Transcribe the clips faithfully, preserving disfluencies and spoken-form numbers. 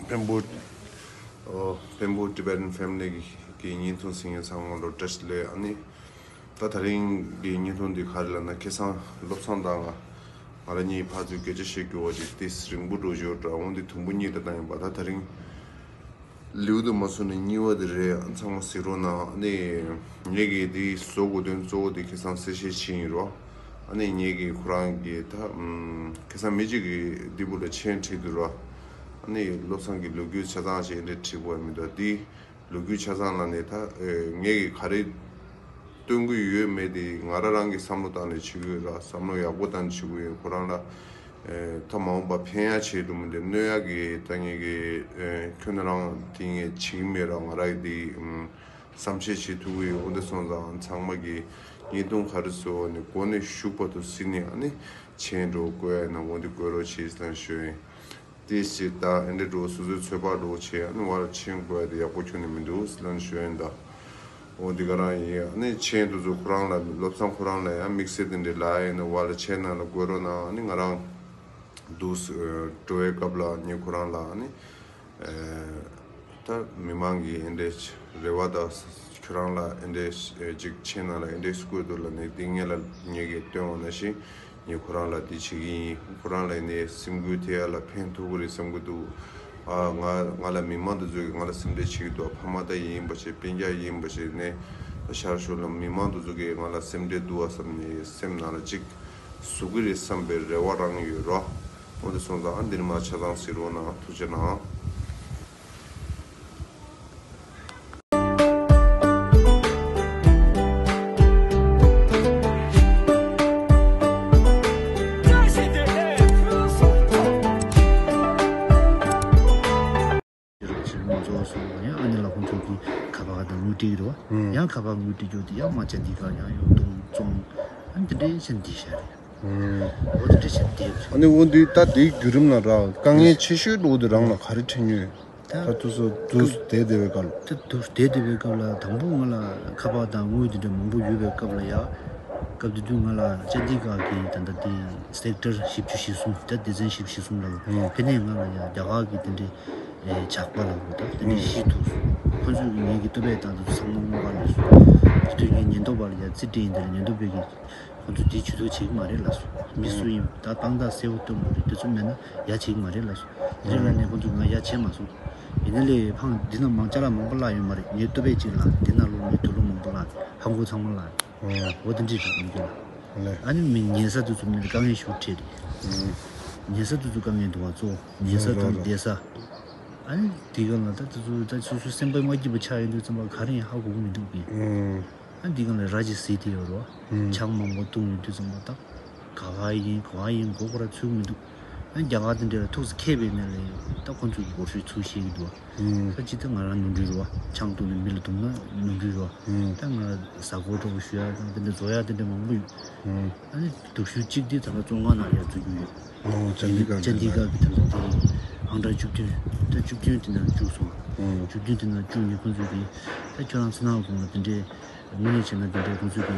འཕན་པོ། ཨོ། འཕན་པོ་Tibetan Family གི་བརྙན་ཐུང་གཟིགས་མཁན་ཚང་མ་ལ་བཀྲ་ཤིས་བདེ་ལེགས། ཨ་ནི། ད་དེ་རིང་གི་བརྙན་ཐུང་འདི་ག་རེ་ལབ་ན། ཁ་སང་བློ་བཟང་དང་ང་ང་རང་གཉིས་ཕར་ཚུར་སྐད་ཆ་བཤད་རྒྱུ་བ་ཅིག་དེ་རིང་པོ་འགྲོ་བཞིན་ཡོད་འདྲ། འོ་འདི་དུམ་བུ་གཉིས་དེ་བཏང་ཡིན་པ། ད་དེ་རིང་ལེའུ་དུ་མ་སོང་ནས་གཉིས་པ་དེ་རེད། ཚང་མ་གཟིགས་རོགས་གནང་། ཨ་ནི་ངེད་ཀྱིས་འདི་བཟོ་དགོས་དོན་གཙོ་བོ་དེ་ཁ་སང་གསལ་བཤད་བྱས་ཡིན་རོ། ཨ་ནི་ངེད་ཀྱིས་ཁོ་རང་གི་ད་ཁ་སང་མི་གཅིག་གིས་འདི་བུ་ལ་མཆན་བྲིས་འདུག་རོ། ཨ་ནི་བློ་བཟང་གི་ལོ་རྒྱུས་ཆ་ཚང་ཞིག་འདི་བྲིས་དགོས་མི་འདུག་འདི་ལོ་རྒྱུས་ཆ་ཚང་ལ་ནི་ད་ངེད་ཀྱིས་ག་རེ་སྟོན་གྱི་ཡོད་མེད་དེ་ང་རང་རང་གི་བསམ་བློ་བཏང་ནས་བྱེད་ཀྱི་ཡོད་ར། བསམ་བློ་ཡག་པོ་བཏང་ནས་བྱེད་ཀྱི་ཡོད། ཁོ་རང་ལ་ད་མ་འོངས་པ་ཕན་ཡག་བྱེད་འགྲོ་མི་འདུག་གནོད་ཡག་གི་ད་ངེད་ཀྱི་ཁྱོད་ནི་རང་དེ་ངས་བྱེད་ཀྱི་མེད་ར། ང་རང་གི་དེ་བསམ་ཤེས་བྱེད་ཐུབ་ཀྱི་ཡོད། འོ་འདི་སོང་ཙང་ཚང་མ་གི་བརྙན་ཐུང་ག་རེ་བཟོ་ནས་གོ་ནས་ཞུགས་པ་དུ་སྲིད་ནས་ཨ་ནི་མཆན་འགྲོ་བཀོད་ཡ་ན་འོ་འདི་བཀོད་རོགས་བྱེད་ཟེར་ཞུ་ཡིན། དེ་ཞིག་ད་ཨེ་འདྲ་འགྲོ་སོ་སོའི་ཚོད་དཔག་འགྲོ་བྱས་ཨ་ནི་བར་མཆན་བཀོད་ཡ་དེ་ཡག་པོ་ཁྱོན་ནས་མི་འདུག་ཟེར་ལན་ཞུ་ཡིན་ད། འོ་འདི་ག་རང་ཡིན། ཨ་ནི་མཆན་དུ་ཚོ་ཁོ་རང་ལ་བློ་བཟང་ཁོ་རང་ལ་ཡང་དམིགས་བསལ་དེ་འདྲ་ལ་ཡིན་ན་བར་ལ་མཆན་ནང་ལ་བཀོད་རོགས་གནང་། ཨ་ནི་ང་རང་འདུག་འགྲོ་བའི་སྐབས་ལ་ངས་ཁོ་རང་ལ་ཨ་ནི། ད་མི་མང་གི་ཨེ་འདྲའི་རེ་བ་དང་ཁྱོད་རང་ལ་ཨེ་འདྲའི་ཅིག་མཆན་ནང་ལ་ཨེ་འདྲའི་བཀོད་འདུག་ལབ་ནས་འདི་ངེད་ལ་ངེད་ཀྱིས་སྟོན་འོང་ན་ཤི་ངས་ཁོ་རང་ལ་འདི་བྱེད་ཀྱི་ཡིན། ཁོ་རང་ལ་ཨེ་འདྲའི་སེམས་འགུལ་ཐེབས་ཡ་ལ་ཕན་ཐོགས་ཀྱི་རེད་བསམ་གྱི་འདུག་ཨ་ང་ང་ལ་མི་མང་དེ་ཚོ་གིས་ང་ལ་སེམས་ཁྲལ་བྱེད་ཀྱི་འདུག་ཕ་མ་ད་ཡིན་པ་ཞིག་སྤུན་ཀྱག་ཡིན་པ་ཞིག་ནས་ཤར་ཕྱོགས་ལ་མི་མང་དེ་ཚོ་གིས་ང་ལ་སེམས་ཁྲལ་འདུག་བ་བསམ་ནས་སེམས་ནང་ལ་ཅིག་ཟུག་གི་རེད་བསམ་པའི་རེ་བ་རང་ཡོད་རོ། འོ་དེ་སོང་ཙང་འདིར་མ་ཆ་ཚང་གཟིགས་རོགས་གནང་། ཐུགས་རྗེ་གནང་། རོགས་ཞེས་མང་ཚོགས་སུ་ཡང་ཨ་ནི་ལ་ཁོང་ཚོ་གི་ཁ་པར་དང་དངུལ་སྤྲད་ཀྱི་རེད་བ། ཡང་ཁ་པར་དངུལ་སྤྲད་རྒྱུ་དེ་ཡང་མ་ཆ་འདི་ག་ཡང་ཡོང་གཏོང་བཙོང་ཨ་ནི་དེ་འདྲའི་ཆ་འདི་ཤ་རེད། འོ་དེ་འདྲའི་ཆ་འདི་རེད། ཨ་ནི་འོ་འདི་ད་འདིའི་བརྒྱུད་རིམ་ལ་རག་དཀའ་ངལ་ཆེ་ཤོས་འདྲ་བོ་དེ་རང་ལ་ག་རེ་འཕྲད་མྱོང་། ད་ད་དུས་སུ་དུས་སུ་བསྡད་བསྡད་པའི་སྐབས། ད་དུས་སུ་བསྡད་བསྡད་པའི་སྐབས་ལ་དང་པོ་ང་ལ་ཁ་པར་དང་དངུལ་དེ་འདྲ་མང་པོ་ཡོད་པའི་སྐབས་ལ་ཡ། སྐབས་དེ་དུས་ང་ལ་ཅན་དི་གྷར་གྱི་ད་ལྟ་དེ་སེག་ཊར་བཞི་བཅུ་ཞེ་གསུམ་ད་སྡེ་ཚན་བཞི་བཅུ་ཞེ་གསུམ་ལ་ཕེབས་ནས་ང་ལ་ཡ་རྒྱ་གར་གྱི་དེ་འདྲའི་ཇག་པ་ལ་འོ་ད་དེ་འདྲའི་ཤི་ཐུག་སོང་། ཁོ་ཚོས་ངེད་ཀྱི་ལྟོ་ཕད་བཏང་དུས་ཚང་མ་སྔོན་པ་ལ་སོང་། དེ་དུས་ངས་ཉེན་རྟོག་པ་ལ་ཡ་རྩིས་སྤྲད་ཡིན། དེ་ལ་ཉེན་རྟོག་པས་ཀྱི་ཁོ་ཚོས་དེ་ཇུས་གཏོགས་བྱེད་ཀྱི་མ་རེད་ལབ་སོང་། མི་སུ་ཡིན་ད་དཔང་རྟགས་གསལ་པོ་སྟོན་དགོས་རེད། དེ་ཚོ་མེད་ན་ཡ་བྱེད་ཀྱི་མ་རེད་ལབ་སོང་། དེ་རིང་ལ་ནས་ཁོ་ཚོས་ང་ཡ་བྱས་མ་སོང་། ཡིན་ན་ལས་ཕངས་འདི་ན་མང་ཅ་ལག་མང་པོ་བརླག་ཡོད་མ་རེད། ངའི་ལྟོ་ཕད་ཅིག་བརླག་འདི་ན་ལོ་ངའི་དུག་ལོག་མང་པོ་བརླག་ཧ་གོ་ཚང་མ་བརླག་འོ་དེ་འདྲས་རེད་མི་འགྱུར། ཨ་ནི་མི་ཉལ་ས་དེ་ཚོ་མི་དཀའ་ངལ་ཞིག་འཕྲད་རེད། ཉལ་ས་དེ་ཚོ་དཀའ་ངལ་འདུག་བ་གཙོ་བོ་ཉལ་ས་དང་བསྡད་ས། ཨ་ནི་དེ་ག་ལ་ད་དེ་ཚོ་ད་སོ་སོའི་སེམས་པ་མ་སྐྱིད་པ་ཆགས་ཡོང་དུས་ཙམ་པ་ག་རེ་ཡིན་ཧ་གོ་གི་མི་འདུག་གི། ཨ་འདི་གང་ལ་ར་ཅིག་ཟིག་དེ་ཡོད་རོ། ཆང་མང་པོ་བཏུང་ཡོད་དུས་ཙམ་པ་ད། ག་བ་ཡིན་ག་བ་ཡིན་མགོ་སྐོར་ར་ཚུགས་མི་འདུག་ཨ་རྒྱ་གར་དེ་འདྲ་ལ་ཐུགས་སུ་ཁེལ་བའི་ནང་ལ་ད་ཁོ་ཚོས་གི་སྒོར་ཤུགས་ཚུགས་ཤེས་ཀྱི་འདུག་ཨ། ཁ་ཅིག་ད་ང་རང་ནོར་འཁྲུལ་རོ། ཆང་བཏུང་ནས་མི་ལ་བརྡུངས་ན་ནོར་འཁྲུལ་རོ། ད་ང་གཟའ་འཁོར་འདྲ་པོ་ཞུ་ཡ་དང་དེ་འདྲ་བཟོ་ཡ་དེ་འདྲ་མང་པོ་ཡོད། ཨ་ནི་སྡུག་ཤོས་གཅིག་དེ་ད་ལྟ་བཙོན་ཁང་ནང་ལ་ཡ་འཛུལ་རྒྱུ་ཡོད། ཨོ་ཅན་དི་གྷར་ཅན་དི་གྷར་གི་ད་ལྟ་དེ་ཨང་གྲངས་བཅུ་བདུན་ད་བཅུ་བདུན་དེ་ནང་བཅུག་སོང་། བཅུ་བདུན་དེ་ནང་བཅུག་ནས་ཁོ་ཚོས་གི་ད་ཁྱོད་རང་ཚེ་ནང་གོང་ལ་དེ་འདྲའི། དངོས་གནས་བྱས་ན་དེ་འདྲའི་ཁོང་ཚོས་ཀྱི་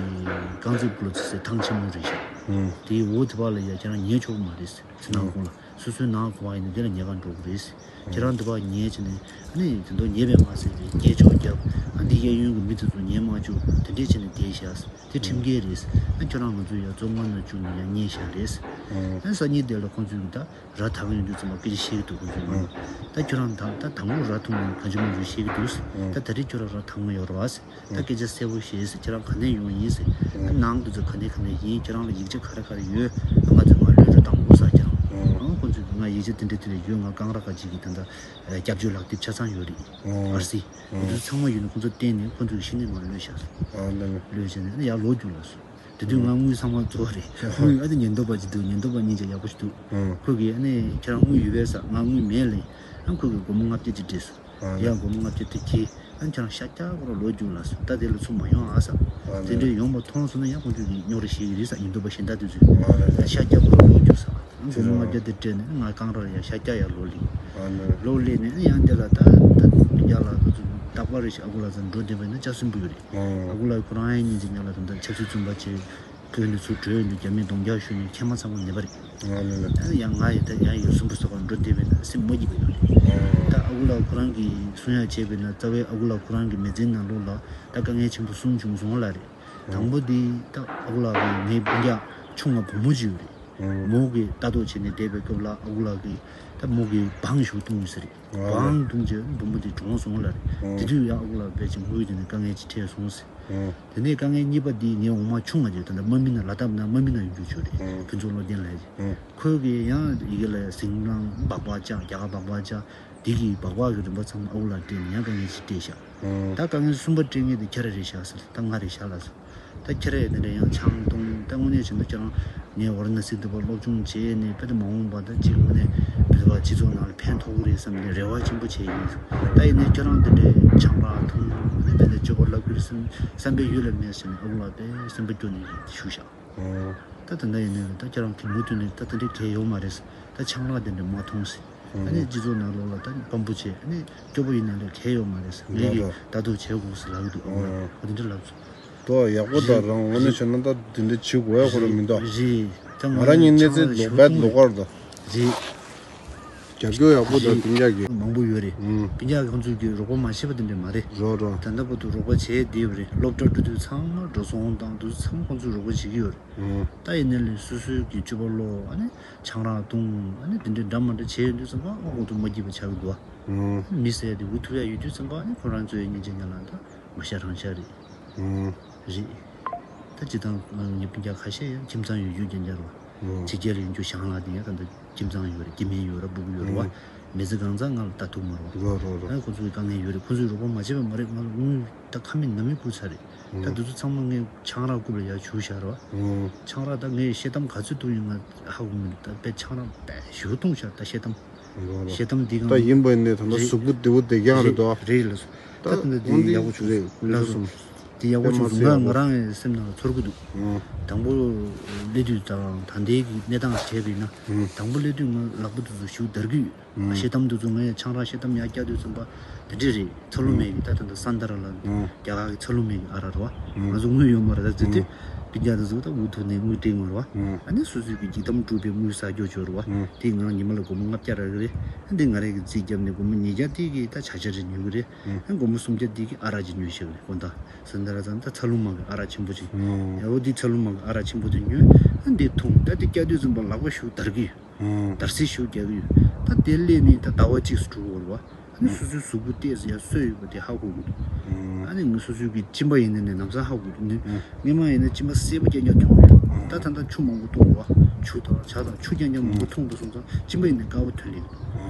རྐང་རྩེད་སྤོ་ལོ་རྩེད་སའི་ཐང་ཆེན་མོ་རེད་ཤག་དེའི་འོག་དེ་བར་ལ་ཡ་ཁྱེད་རང་ཉལ་ཆོག་གི་མ་རེད། ཚེ་ནང་གོང་ལ་སོ་སོའི་ནང་གོ་བ་ཡིན་ན་དེ་ལ་ཉལ་ག་འགྲོ་གི་རེད། ཁྱེད་རང་འདི་བར་ཉལ་བྱས་ནས་ཨ་ནི་དེ་འདྲ་ཉལ་བས་མ་ཟད་པའི་སྐད་ཅོར་རྒྱབ་ཨ་འདི་གཡས་གཡོན་གྱི་མི་དེ་ཚོ་ཉལ་མ་བཅུག་དེ་འདྲས་བྱས་ནས་བསྡད་ཤག་དེ་ཁྲིམས་འགལ་རེད། ཨ་ཁྱོད་རང་ང་ཚོ་ཡ་བཙོན་ཁང་ནང་བཅུག་ནས་ཡ་ཉལ་ཤག་རེད། ཨ་སང་ཉིན་དེ་ལ་ཁོང་ཚོས་ཀྱི་ད། ར་ཐང་ཡོང་དུས་ཙམ་པ་སྐད་ཆ་བཤད་ཀྱི་འདུག་ཁོང་ཚོས་ང་ལ། ད་ཁྱོད་རང་ད་ད་དང་པོ་ར་འཐུང་ནས་གང་ཅི་མང་པོ་བཤད་ཀྱི་འདུག་ད་ད་རེས་ཁྱོད་རང་ར་ཐང་ཡོད་རེད་བ། ད་སྐད་ཆ་གསལ་པོ་བཤད་ཟེར། ཁྱེད་རང་ག་ནས་ཡོང་ཡིན་ཟེར། ད་ནང་དུ་ཚོ་ག་ནས་ག་ནས་ཡིན། ཁྱེད་རང་ལ་ཡིག་ཆ་ག་རེ་ག་རེ་ཡོད། ང་ཚོས་ང་ལོས་འགྲོ་དང་པོ་ཟ་ཁྱེད་རང་། ཁོང་ཚོས་ང་ཡིག་ཆ་དེ་འདྲ་དེ་འདྲ་ཡོད། ང་གང་ར་ག་ཅིག་གི་ད་ད་སྐྱབས་བཅོལ་ལག་དེབ་ཆ་ཚང་ཡོད་རེད། ཨར་སི། འདི་ཚང་མ་ཡོད་ནས་ཁོང་ཚོ་བསྟན་ནས་ཁོང་ཚོས་གཞི་ནས་ང་ལོས་བཞག་ཟེར། ལོས་བྱས་ནས་ཡར་ལོག་རྒྱུགས་ལ་སོང་། དེ་དུས་ང་དངུལ་ཚང་མ་རྫོགས་རེད། དངུལ་ཨ་ནི་ཉེན་རྟོག་པ་ཅིག་འདུག་ཉེན་རྟོག་པ་གཉིས་ཀྱང་ཡག་པོ་ཞིག་འདུག་ཁོ་གིས་ཨ་ནི་ཁྱེད་རང་དངུལ་ཡོད་པས་ཟེར། ང་དངུལ་མེད་ལབ་ཡིན། ཨ་ཁོ་གིས་སྒོར་མོ་ལྔ་བརྒྱ་ཅིག་སྤྲད་སོང་། ཡང་སྒོར་མོ་ལྔ་བརྒྱ་དེ་ཁྱེར། ཨ་ནི་ཁྱེད་རང་ཤ་རྒྱགས་ཁོ་རང་ལོག་རྒྱུགས་ལ་སོང་། ད་དེ་ལ་ཚུར་མ་ཡོང་ཨ་ཟེར། དེ་འདྲ་ཡོང་པ་མཐོང་སོང་ན་ཡང་ཁོང་ཚོས་ཀྱིས་རྙོག་དྲ་བཤད་ཀྱི་རེད་ཟེར། ཉེན་རྟོག་པ་གཞན་དག་དེ་ཚོས། ཨ་ཤ་རྒྱགས་ཁོ་རང་ལོག་རྒྱུགས་ཟེར། སྒོར་མོ་ལྔ་བརྒྱ་དེ་སྤྲད་ནས་ང་རྐང་ར་ཡ་ཤ་རྒྱགས་ཡ་ལོག་ལེ། ལོག་ལེ་ནས་ཡང་དེ་ལ་ད་ད་རྒྱ་ལ་ཁོ་ཚོ་རྟག་པར་རེ་ཞིག་ཨ་ཁུ་ལགས་ཚོ་འགྲོ་བསྡད་པ་ཡིན་ན་ལྕགས་སྲིན་པོ་ཡོད་རེད། ཨ་ཁུ་ལགས་ཁོ་རང་ཡང་སྙིང་རྗེ་ཉག་ལ་ད་ལྟ་ཆབ་སྲིད་བཙོན་པ་བྱས་བཀོད་ནས་ཚུར་བྲོས་ཡོང་དུས་རྒྱ་མིས་རྡུང་རྒྱག་ཞུས་ནས་མཁལ་མ་ཚང་མ་ནད་པ་རེད། ཨ་ཡང་ང་ཡི་ད་ཡང་ཡོད་སྲིན་པོ་ཟ་བར་འགྲོ་བསྡད་པ་ཡིན་ན་སེམས་མ་སྐྱིད་པ་ཡོད་རེད། ད་ ཨ་ཁུ་ལགས་ཁོ་རང་གིས་གསུང་ཡག་བྱས་པས་ན། རྩ་བའི་ཨ་ཁུ་ལགས་ཁོ་རང་གི་མི་ཚེའི་ནང་ལོགས་ལ་ད་དཀའ་ངལ་ཆེན་པོ་གསུམ་བྱུང་སོང་ལ་རེད། དང་པོ་འདི་ད་ཨ་ཁུ་ལགས་ཀྱི་ངའི་སྤུན་ཀྱག་ཆུང་བ་བུ་མོ་གཅིག་ཡོད་རེད། མོ་གིས་ལྟ་རྟོག་བྱས་ནས་བསྡད་པའི་སྐབས་ལ་ཨ་ཁུ་ལགས་ཀྱིས་ད་མོ་གིས་སྦྲང་ཞིག་བཏུང་ཡོད་ས་རེད། སྦྲང་བཏུང་རྗེས་བུ་མོ་དེ་གྲོངས་སོང་ལ་རེད། དེ་དུས་ཡང་ཨ་ཁུ་ལགས་དཔེ་ཅིག་ངུས་དེ་ནས་དཀའ་ངལ་ཅིག་འཕྲད་སོང་ཟེར། དེ་ནས་དཀའ་ངལ་གཉིས་པ་འདི་ངའི་འོག་མ་ཆུང་བ་ཅིག་ད་ལྟ་དམག་མི་ནང་ལ་བཏབ་ན་དམག་མི་ནང་ཡོང་རྒྱུ་ཆོག་རེད། ཕུན་ཚོགས་བློ་ལྡན་ལགས་ཀྱིས། ཁོས་གིས་ཡང་ཡི་གེ་ལ་ཟིང་རང་སྦག་སྦག་བཅག་རྒྱ་གར་སྦག་སྦག་བཅག་འདི་གི་སྦག་སྦག་གི་རིན་པ་ཚང་མ་ཨ་ཁུ་ལགས་སྤྲད་ནས་ཡང་དཀའ་ངལ་ཅིག་སྤྲད་ཤག་ད་དཀའ་ངལ་གསུམ་པ་སྤྲད་མཁན་དེ་ཁྱེད་རང་རེད་ཤག་ཟེར། ད་ང་རེད་ཤག་ལགས་ཟེར། ད་ཁྱེད་རང་དེ་འདྲ་ཡང་ཆང་འཐུང་། ད་དངོས་གནས་བྱས་ན་ཁྱེད་རང་ངའི་ཝཱ་ར་ཎ་སི་དུ་བ་སློབ་སྦྱོང་བྱས་ནས་དཔེ་ད་མ་འོངས་པ་ད་ཅིག་དངོས་གནས་བོད་པ་སྤྱི་ཚོགས་ནང་ལ་ཕན་ཐོགས་ཀྱི་རེད་བསམ་ནས་རེ་བ་ཆེན་པོ་བྱས་ཡིན། ད་ཡིན་ནའི་ཁྱེད་རང་དེ་འདྲའི་ཆང་རག་འཐུང་ནས་དཔེ་ད་སྤྱོད་པ་བརླག་གི་རེད་བསམ་བསམ་པའི་ཡུལ་ལ་མེད་ཟེར་ནས་ཨ་ཁུ་ལགས་དཔེ་སེམས་པ་སྐྱོ་ནས་བཞུགས་ཤག་ད་ད་ལྟ་ཡིན་ནའི་ད་ཁྱེད་རང་གི་མུ་མཐུད་ནས་ད་དེ་འདྲའི་གལ་ཡོད་མ་རེད། ད་ཆང་རག་དེ་འདྲ་མ་འཐུང་ཟེར། ཨ་ནི་སྤྱི་ཚོགས་ནང་ལོགས་ལ་ད་སྐམ་པོ་བྱས། ཨ་ནི་སྐྱོ་པོ་ཡིན་ན་ལས་གལ་ཡོད་མ་རེད་ཟེར། ངས་ཀྱིས་ལྟ་རྟོག་བྱེད་དགོས་ཟེར་ལབ་ཀྱི་འདུག་ཨ་ཁུ་ལགས་ཨ་དེ་འདྲ་ལབ་སོང་། ཏོ་ཡག་པོ་ད་རེད། རང་ངོས་ནས་བྱས་ན་ད་དེ་འདྲ་བྱེད་དགོས་ཡག་ཁོ་རང་མི་འདུག་རེད། ད་ང་རང་གཉིས་གནས་ཚད་ལོག་པའི་ལོག་པར་འདུག་རེད། རྒྱབ་སྐྱོར་ཡག་པོ་དང་སྤུན་ཀྱག་གི་མང་པོ་ཡོད་རེད། སྤུན་ཀྱག་ཁོང་ཚོས་ཀྱི་རོགས་པ་མ་བྱས་པ་དེ་འདྲ་མ་རེད། རོ་རོ། ད་ལྟ་བར་དུ་རོགས་པ་བྱས་བསྡད་ཡོད་རེད། སློབ་གྲྭ་འགྲོ་དུས་ཚང་མ་འགྲོ་སོང་དང་དུ་ཚང་མ་ཁོང་ཚོས་རོགས་པ་བྱེད་ཀྱི་ཡོད་རེད། ད་ཡིན་ནའི་ལས་སོ་སོའི་གི་སྤྱོད་པ་ལོག་ཨ་ནི་ཆང་རག་བཏུང་ཨ་ནི་དེ་འདྲའི་འདྲ་མ་འདྲ་བྱས་ཡོང་དུས་ཙམ་པ་ཨ་ཁོང་ཚོ་མ་སྐྱིད་པ་ཆགས་ཀྱི་འདུག་ཨ། མི་ཟེར་དེ་འུ་ཐུག་ཡ་ཡོད་དུས་ཙམ་པ་ཨ་ནི་ཁོ་རང་ཚོའི་སྙིང་རྗེ་ཉག་ལ་ད་མ་ཤ་རང་ཤ་རེད། རེད། ད་སྤྱིར་བཏང་ངའི་སྤུན་ཀྱག་ཁ་ཤས་ཡང་ཁྱིམ་ཚང་ཡོད་རྒྱུ་རྐྱང་རྐྱང་རེད་བ། ཕྱི་རྒྱལ་ལ་ཡོད་རྒྱུ་ཞང་ལགས་དེ་ཡང་ད་ལྟ་ཁྱིམ་ཚང་ཡོད་རེད། སྐྱེ་དམན་ཡོད་རེད། སྤུ་གུ་ཡོད་རེད་བ། མི་ཚེ་གང་ཚང་ང་ལ་ལྟ་ཐུབ་མ་རེད་བ། རོ་རོ་རོ། ཨ་ཁོ་ཚོའི་དཀའ་ངལ་ཡོད་རེད། ཁོ་ཚོས་རོགས་པ་མ་བྱས་པ་མ་རེད། ང་ལ་དངུལ་ད་ཁ་མིག་ནང་མིག་བསྐུར་ཚར་རེད། ད་དེ་ཚོ་ཚང་མ་ངས་ཆང་རག་རྐུབ་ལ་ཡར་བྱུག་བཞག་རེད་བ། ཆང་རག་ད་ངས་ཤེལ་དམ་ག་ཚོད་བཏུང་ཡོད་ང་ཧ་གོ་མི་འདུག་ད་དཔེ་ཆང་རག་དཔེ་ཞེ་པོ་བཏུང་བཞག་ད་ཤེལ་དམ། རོ་རོ། ཤེལ་དམ་འདི་གང་ད་ཡིན་པ་ཡིན་ནའི་ད་ལྟ་གཟུགས་པོ་བདེ་པོ་བསྡད་ཀྱང་རེད་དོ། རེད་ལགས་སོ། ད་ད་དེ་འདི་འོན་ཏེ་ཡག་པོ་བྱུང་རེད། ལགས་སོ། རེད། འདི་ཡག་པོ་བྱུང་སོང་། ང་ང་རང་སེམས་ནང་ལ་ཚོར་གི་འདུག་དང་པོ་སླེབས་དུས་དང་ད་ལྟའི་གི་གནས་སྟངས་བྱས་པ་ཡིན་ན། དང་པོ་སླེབས་དུས་ང་ལག་པ་དེ་ཚོ་ཞེ་པོ་འདར་གི་ཡོད། ཤེལ་དམ་དེ་ཚོ་ངས་ཆང་རག་ཤེལ་དམ་ཡར་བཀྱག་དུས་ཙམ་པ་དེ་འདྲས་རེད། ཚ་ལུ་མེད་གི་ད་ད་ལྟ་སན་ཏར་ལ་རྒྱ་གར་གི་ཚ་ལུ་མེད་གི་ཨ་ར་རེད་བ། ང་ཚོ་དངུལ་ཡོད་མ་རེད། ད་ཙི་ཙི་སྤུན་ཀྱག་དེ་ཚོ་ད་འུ་ཐུག་ནས་དངུལ་སྤྲད་ཡོང་རེད་བ། ཨ་ནི་སོ་སོའི་གི་འཇིགས་གཏམ་སྒྲུབ་པའི་དངུལ་ཟ་རྒྱུ་ཅིག་ཡོད་རེད་བ། དེ་ང་ཉི་མ་ལ་སྒོར་མོ་ལྔ་བརྒྱ་རག་གི་རེད། ཨ་འདི་ང་རང་གིས་རྩིས་བརྒྱབ་ནས་སྒོར་མོ་ཉིས་བརྒྱ་དེ་གི་ད་ཇ་ཆང་རེ་ཉོ་གི་རེད། ཨ་སྒོར་མོ་སུམ་བརྒྱ་དེ་གི་ཨ་རག་ཅིག་ཉོས་ཤག་རེད། དགོང་དག་སན་ཏར་ཙང་ད་ཚ་ལུ་མ་གི་ཨ་རག་ཆེན་པོ་ཅིག་ཡ་འོ་འདི་ཚ་ལུ་མ་གི་ཨ་རག་ཆེན་པོ་དེ་ཉོས། ཨ་འདི་འཐུང་། ད་འདི་བཀྱག་དུས་ཙམ་པ་ལག་པ་ཞེ་པོ་འདར་གི་ཡོད། འདར་སིག་ཞེ་པོ་རྒྱག་གི་ཡོད། ད་དེ་སླེབས་ནས་ད་ཟླ་བ་གཅིག་ཙམ་འགྲོ་གི་ཡོད་རེད་བ། ཨ་ནི་སོ་སོའི་གཟུགས་པོ་ཏོག་ཙམ་ཡར་གསོས་ཡོད་པ་དེ་ཧ་གོ་གི་འདུག་ཨ་ནི་ངས་སོ་སོའི་གི་གཅིན་པ་ཡིན་ནའི་ནས་ལམ་སང་ཧ་གོ་གི་འདུག་སྔོན་མ་ཡིན་ན་གཅིན་པ་སེར་པོ་རྐྱང་རྐྱང་འཐུང་གི་འདུག་ད་ད་ལྟ་ཆུ་མང་པོ་འཐུང་གི་རེད་བ། ཆུ་དང་ཇ་དང་ཆུ་རྐྱང་རྐྱང་མང་པོ་འཐུང་དུས་སོང་ཙང་གཅིན་པ་ཡིན་ནའི་དཀར་པོ་ཐོན་སླེབས་འདུག་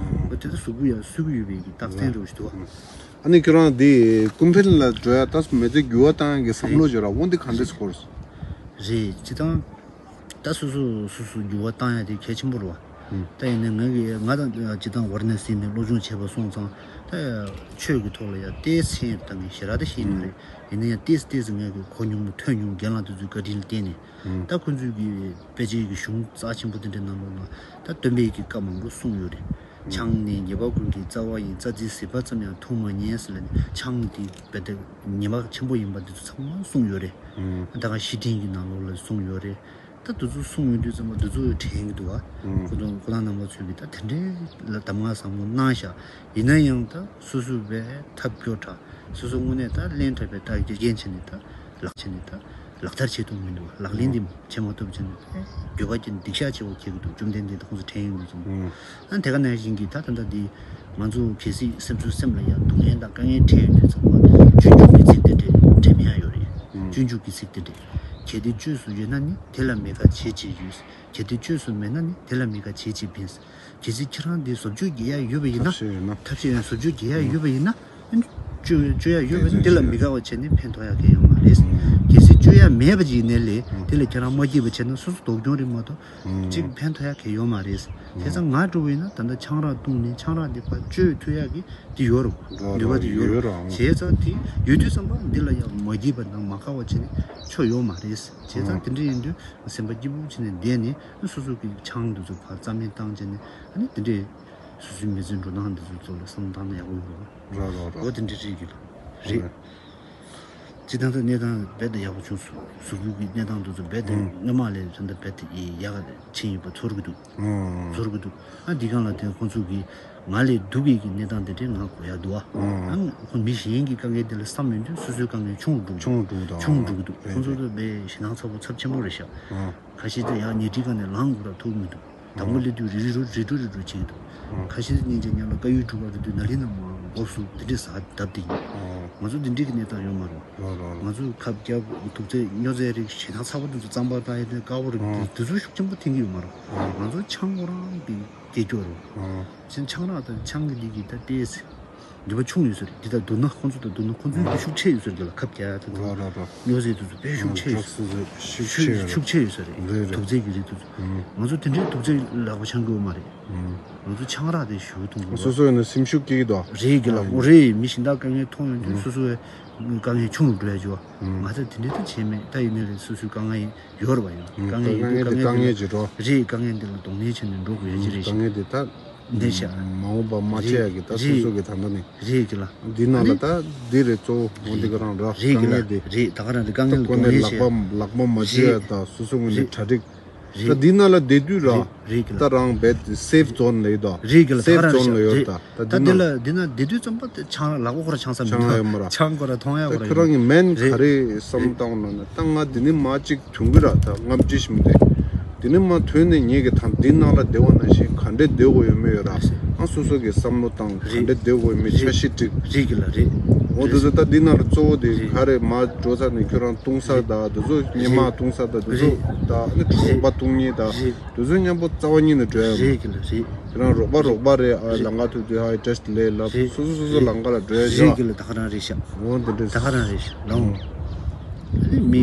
འོ་དེ་ད་གཟུགས་པོ་ཡར་གསོས་ཀྱི་ཡོད་པའི་གི་རྟགས་མཚན་འདྲ་བོ་ཞིག་འདུག་བ། ཨ་ནི་ཁྱོད་རང་འདི་ཀུན་ཕན་ལ་འགྲོ་ཡ་ད་མི་ཚེ་འགྱུར་བ་བཏང་ཡ་གི་བསམ་བློ་ཅིག་ཡོད་ར། འོ་འདི་ག་འདྲས་སྐོར། རེད། སྤྱིར་བཏང་ད་སོ་སོ་སོ་སོ་འགྱུར་བ་བཏང་ཡ་དེ་གལ་ཆེན་པོ་རེད་བ། ད་ཡིན་ནའི་ང་གི་ང་དང་སྤྱིར་བཏང་ཝཱ་ར་ཎ་སི་ནས་སློབ་སྦྱོང་བྱས་པ་སོང་ཙང་ད་ཆོས་ཀྱི་ཐོག་ལ་ཡ་ཏོག་ཙམ་ད་ངས་ཞེ་དྲག་ད་ཤེས་ཀྱི་མ་རེད། ཡིན་ན་ཡང་ཏོག་ཙམ་ཏོག་ཙམ་ངས་གི་གོ་མྱོང་ཐོས་མྱོང་རྒན་ལགས་དེ་ཚོའི་བཀའ་དྲིན་ལ་བརྟེན་ནས། ད་ཁོང་ཚོས་གི་དཔེ་ཆའི་གི་གཞུང་རྩ་ཆེན་པོ་དེ་འདྲའི་ནང་ལོགས་ལ་ད་སྟོན་པའི་གི་བཀའ་མང་པོ་གསུངས་ཡོད་རེད། ཆང་ནི་ཉེས་པ་ཀུན་གྱི་རྩ་བ་ཡིན། རྩྭ་རྫི་ཟིལ་པ་ཙམ་ཡང་འཐུང་མ་ཉན་ཟེར་ལབ་ནས་ཆང་དེ་དཔེ་དེ་ཉེས་པ་ཆེན་པོ་ཡིན་པ་འདི་ཚོ་ཚང་མ་གསུངས་ཡོད་རེད། ད་ག་བཤེས་སྤྲིང་གི་ནང་ལོགས་ལ་གསུངས་ཡོད་རེད། ད་འདི་ཚོ་གསུངས་ཡོང་དུས་ཙམ་པ་འདི་ཚོ་དྲན་གྱི་འདུག་བ། ཁོ་ཚོ་ཁོ་རང་རྣམ་པ་ཚོས་ཀྱི་ད་དེ་འདྲའི་ལ་གདམས་ངག་བཟང་པོ་གནང་ཤག་ཡིན་ན་ཡང་ད་སོ་སོ་བས་ཐབས་སྐྱོ་དྲགས། སོ་སོ་དངོས་གནས་ད་ལན་འཕྲད་པའི་ད་དགེ་རྒན་བྱས་ནས་ད་ལག་བྱས་ནས་ད་ལག་བསྟར་བྱེད་ཐུབ་མི་འདུག་ལག་ལེན་འདི་བྱེད་མ་ཐུབ་བྱས་ནས་འགྱོད་པ་སྐྱེ་ནས་སྡིག་བཤགས་བྱེད་དགོས་ཀྱི་འདུག་བཅོམ་ལྡན་འདས་ད་ཁོང་ཚོ་དྲན་ཡོང་དུས་ཙམ་པ། ཨ་དེ་ག་ནང་བཞིན་གྱི་ད་ད་ལྟ་འདི་ང་ཚོ་གལ་སྲིད་སེམས་ཚོར་སེམས་ལ་ཡང་སྡུག་བསྔལ་དང་དཀའ་ངལ་འཕྲད་ཡོང་དུས་ཙམ་པ་སྤྱོད་འཇུག་གི་ཚིག་དེ་འདྲས་དྲན་ཡག་ཡོད་རེད། སྤྱོད་འཇུག་གི་ཚིག་དེ་འདྲས། གལ་ཏེ་བཅོས་སུ་ཡོད་ན་ནི། དེ་ལ་མི་དགའ་བྱེད་ཅིག་ཡོད། གལ་ཏེ་བཅོས་སུ་མེད་ན་ནི། དེ་ལ་མི་དགའ་བྱེད་ཅིག་ཕན། གལ་སྲིད་ཁྱེད་རང་འདི་བཟོ་བཅོས་རྒྱག་ཡག་ཡོད་པ་ཡིན་ན། ཐབས་ཤེས་ཡོད་ན། ཐབས་ཤེས་ཡོད་ན་བཟོ་བཅོས་རྒྱག་ཡག་ཡོད་པ་ཡིན་ན། བཅོས་བཅོས་ཡག་ཡོད་པ་ཡིན་ན་དེ་ལ་མི་དགའ་བ་བྱས་ནས་ཕན་ཐོགས་ཡག་གང་ཡང་མ་རེད། གལ་སྲིད་བཅོས་ཡག་མེད་པ་ཅིག་ཡིན་ནའི་ལས་དེ་ལ་ཁྱེད་རང་མ་སྐྱིད་པ་བྱས་ན་སོ་སོ་སྡུག་གྱོང་རེད་མ་གཏོགས་གཅིག་ཕན་ཐོགས་ཡག་གང་ཡང་ཡོད་མ་རེད། བྱས་ཙང་ང་འདྲ་བོ་ཡིན་ན་ད་ལྟ་ཆང་རག་བཏུང་ནས་ཆང་རག་འདི་ཕར་བཅོས་ཐུབ་ཡག་གི་དེ་ཡོད་རེད། ནུས་པ་དེ་ཡོད་རེད། བྱས་ཙང་དེ་ཡོད་དུས་ཙམ་པ་འདི་ལ་ཡང་མ་སྐྱིད་པ་དང་མ་དགའ་བ་བྱས་ནས་ཆོ་ཡོད་མ་རེད། བྱས་ཙང་དེ་འདྲ་ཡིན་དུས་སེམས་པ་སྐྱིད་པོ་བྱས་ནས་བསྡད་ནས་སོ་སོ་གི་ཆང་འདི་ཚོ་ཕར་རྩ་མེད་བཏང་བྱས་ནས་ཨ་ནི་དེ་འདྲའི་སོ་སོའི་མི་ཚེ་འགྲོ་སྟངས་འདི་ཚོ་ཚོ་ལ་བསམ་བློ་བཏང་ན་ཡག་པོ་ཡོད་རེད། རེད་རེད་རེད། འོ་དེ་འདྲ་རེད་གི་རེད། རེད། སྤྱིར་བཏང་ད་གནས་སྟངས་རྦད་དེ་ཡག་པོ་བྱུང་སོང་། གཟུགས་པོ་གི་གནས་སྟངས་དེ་ཚོ་རྦད་དེ་ཨང་སྔོན་མ་ལས་ད་ལྟ་རྦད་དེ་ཡག་ཕྱིན་ཡོད་པ་ཚོར་གི་འདུག་ཨང་། ཚོར་གི་འདུག་ཨ་འདི་སྒང་ལ་དེ་ཁོང་ཚོ་གིས་ང་ལས་སྡུག་གི་གི་གནས་སྟངས་དེ་འདྲའི་ང་གོ་ཡག་འདུག་ཨ། ཨང་། ཨ་ཁོ་མི་གཞན་གྱི་དཀའ་ངལ་དེ་ལ་བསམ་མི་འདུག་སོ་སོའི་དཀའ་ངལ་ཆུང་རུ་འགྲོ་གི་ཆུང་རུ་འགྲོ་གི་འདུག་ཆུང་རུ་འགྲོ་གི་འདུག་རེད་ཁོང་ཚོ་རེད། ད་དཔེ་ཞེད་སྣང་ཚ་པོ་ཚབས་ཆེན་པོ་རེད་ཤག་ཨང་། ཁ་ཤས་དེ་ཡང་ཉལ་ཁྲིའི་སྒང་ནས་ལངས་དགོས་ར་ཐུག་མི་འདུག་དང་པོ་སླེབས་དུས་རི་རི་རུ་རི་རུ་རི་རུ་བྱེད་ཀྱི་འདུག་ཁ་ཤས་ཉིན་གཅིག་མཉམ་ལ་དཀར་ཡོལ་སྒྲུག་པ་རེད་དུས་ན་ལི་ན་མ་འགོག་སུ་འདི་འདྲའི་ཟ་བརྡབ་དེ་ཡིན། ང་ཚོ་འདི་འདྲའི་གི་གནས་སྟངས་ཡོད་མ་རེད། ང་ཚོ་ཁབ་རྒྱབ་དུག་རྫས་སྨྱོ་རྫས་རིགས་ཞེ་དྲག་ཚ་པོ་འདི་ཚོ་རྩམ་པ་བཏང་ཡས་དེ་དཀར་པོ་རེད་དེ་དེ་ཚོ་ཤུགས་ཆེན་པོ་འཐེན་གྱི་ཡོད་མ་རེད། ང་ཚོ་ཆང་ཁོ་རང་གི་སྐྱེ་སྐྱོ་རེད། ཆང་ཆང་རག་དང་ཆང་གི་འདི་གི་ད་ལྟས། འདི་པ་ཆུང་ཡོད་ས་རེད། འདི་དང་བསྡུར་ན་ཁོང་ཚོ་དང་བསྡུར་ན་ཁོང་ཚོའི་འདི་ཤུགས་ཆེ་ཡོད་ས་རེད་ལ་ཁབ་རྒྱག་ཡ་དང་རོ་རོ་རོ། སྨྱོ་རྫས་དེ་ཚོ་དཔེ་ཤུགས་ཆེ་ཡོད་ཤུགས་ཤུགས་ཆེ་ཡོད་ས་རེད། རེད་རེད། དུག་རྫས་ཀྱི་རིགས་དེ་ཚོ། ང་ཚོ་དེ་འདྲའི་དུག་རྫས་ལག་པ་འཆང་གི་ཡོད་མ་རེད། ང་ཚོ་ཆང་རག་དེ་ཞུ་གཏོང་གི་ཡོད། སོ་སོ་ཡིན་ན་སེམས་ཤུགས་སྐྱེ་གི་འདུག་རེད་གི་ལ་འོ་རེད། མི་གཞན་དག་དཀའ་ངལ་མཐོང་ཡོང་དུས་སོ་སོའི་དཀའ་ངལ་ཆུང་རུ་འགྲོ་ཡ་ཅིག་བ། ང་ཚོ་དེ་འདྲའི་ད་བྱས་མེད་ད་ཡིན་ནའི་རེད་སོ་སོའི་དཀའ་ངལ་ཡིན། ཡོད་རེད་བ་ཡང་དཀའ་ངལ་ཡིན་དུས་དཀའ་ངལ་དཀའ་ངལ་དེ་ཅིག་འགྲོ། རེད་དཀའ་ངལ་འདི་ལ་གདོང་ལེན་བྱས་ནས་འགྲོ་དགོས་ཡ་ཅིག་རེད་ཤག་དཀའ་ངལ་དེ་ད་འདི་ཤག་མ་འོངས་པ་མ་བྱེད་ཡ་གི་ད་སོ་སོ་གི་ད་ལྟ་ནས་རེད་གི་ལ་འདི་ནང་ལ་ད་འདི་རེད་གཙོ་བོ་འོ་འདི་ག་རང་ར་རེད་དཀའ་གི་ལ་ངལ་དེ་རེད་ད་ག་རང་དེ་དཀའ་ངལ་ལ་ཁོ་གདོང་ནས་ལེན་ལག་བྱས་པ་ལག་པ་མ་བཅོས་ཡ་རེད་ད་སོ་སོ་ངོས་ནས་རེད་གྲ་སྒྲིག་རེད། ད་འདི་ནང་ལ་བསྡད་དུས་ར། རེད་གི་ལ། ད་རང་བེད་སེབ་ཛོན་ལ་ཡོད་དོ། རེད་གི་ལ་ད་སེབ་ག་རང་ཛོན་ལ་ཡོད་རེད། ད་ད་འདི་ལ་འདི་ན་བསྡད་དུས་ཙམ་པ་དེ་ཆང་ལག་པ་ཁོ་ར་ཆང་ས་མི་ཆང་འདུག་ཡོད་མ་ར། ཆང་ཁོ་ར་མཐོང་ཡ་ད་ཁོ་ར་ཁྱོད་རང་གི་མེན་ག་རེ་བསམ་བཏང་ན་ན་ད་ང་འདི་ནི་མ་གཅིག་དུང་གི་ར་ད་ངམ་ཅི་ཞིམ་དེ། འདི་ནི་མ་ཐོན་ནས་ངེད་ཀྱི་ཐང་འདི་ནང་ལ་བསྡད་པ་ནང་བཞིན་ག་འདྲས་བསྡད་དགོས་ཡོད་མེད་ཡོད་ར། ང་སོ་སོ་གི་བསམ་བློ་བཏང་ག་འདྲས་བསྡད་དགོས་ཡོད་མེད་འཆར་གཞི་བསྒྲིགས། རེད་གི་ལ་རེད། འོ་དེ་ཚོ་ད་འདི་ནང་ལ་གཙོ་བོ་དེ་ག་རེ་མ་འགྲོ་ས་ནས་ཁྱོད་རང་བཏུང་ས་ད་དེ་ཚོ་སྙེ་མ་བཏུང་ས་ད་དེ་ཚོ་ད་ནི་རོགས་པ་བཏུང་མཁན་ད། དེ་ཚོ་མཉམ་པོ་རྩ་བ་ཉིད་ནས་འགྲོ་ཡ་རེད་གི་ལ་རེད། ཁྱེད་རང་རོགས་པ་རོགས་པ་རེད་ཨ་ལམ་ཁ་ཐུག་དུས་ཧའི་ཊེ་སི་ལས་ལབ་སོ་སོ་སོ་སོ་ལམ་ཁ་ལ་འགྲོ་ཡ་རེད་ཤག་གི་ལ་ད་ག་རང་རེད་ཤག་འོ་འདི་འདྲ་ད་ག་རང་རེད་ཤག་ལ་འོ། ཨ་ནི་མི་